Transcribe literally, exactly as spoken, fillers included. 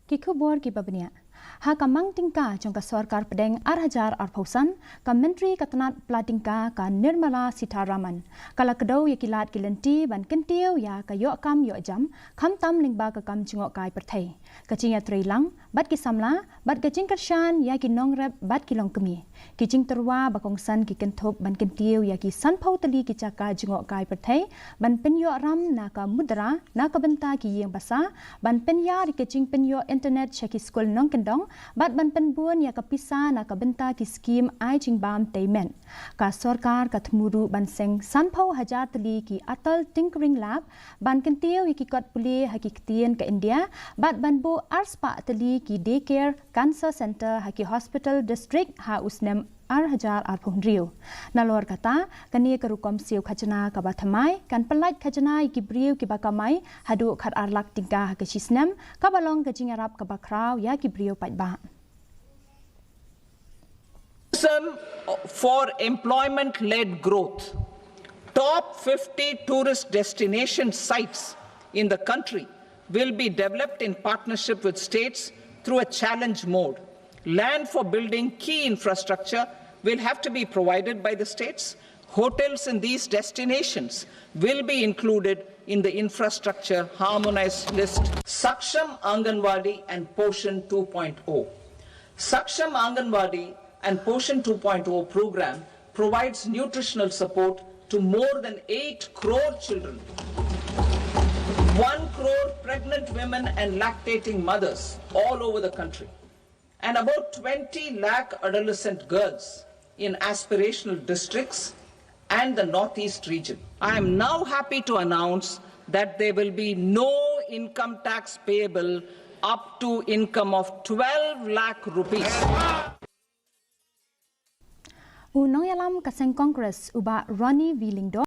Ki khubor kiba bniah. Ha ka mang tyngka jong ka sorkar pdeng ar hajar arphew san, ka Myntri ka tnat pla tyngka ka Nirmala Sitharaman ka la kdew ïa ki lad ki lynti ban kyntiew ïa ka ïoh kam ïoh jam, khamtam lyngba ka kam jngohkai pyrthei, ka jingïatreilang bad ki samla, bad ka jingkyrshan ïa ki nongrep bad ki longkmie. Ki jingtyrwa ba kongsan ki kynthup ban kyntiew ïa ki sanphew tylli ki jaka jngohkai pyrthei ban pynïoh ram na ka mudra na ka bynta ki ïing basa, ban pynïar ïa ka jingpynïoh internet sha ki skul nongkyndong, bad ban pynbun ïa ka pisa na ka bynta ki skim ai jingbam tei met. Ka sorkar ka thmu ruh ban seng sanphew hajar tylli ki Atal Tinkering Lab ban kyntiew ïa ki kot pule ha ki ktien ka India, bad ban buh arspah tylli ki daycare cancer center ha ki hospital district ha u snem ar hajar arphew hynriew. Nalor kata, kane ka rukom siew khajna kaba thymmai kan pyllait khajna ïa ki briew kiba kamai haduh khat ar lak tyngka ha ka shisnem, kaba long ka jingïarap kaba khraw ïa ki briew paidbah. Tourism for employment-led growth. Top fifty tourist destination sites in the country will be developed in partnership with states through a challenge mode. Land for building key infrastructure will have to be provided by the states. Hotels in these destinations will be included in the infrastructure harmonized list. Saksham Anganwadi and Poshan two point oh. Saksham Anganwadi and Poshan two point oh program provides nutritional support to more than eight crore children, one crore pregnant women and lactating mothers all over the country, and about twenty lakh adolescent girls in aspirational districts and the Northeast region. I am now happy to announce that there will be no income tax payable up to income of twelve lakh rupees. U nongïalam ka seng Congress u Bah Ronnie V Lyngdoh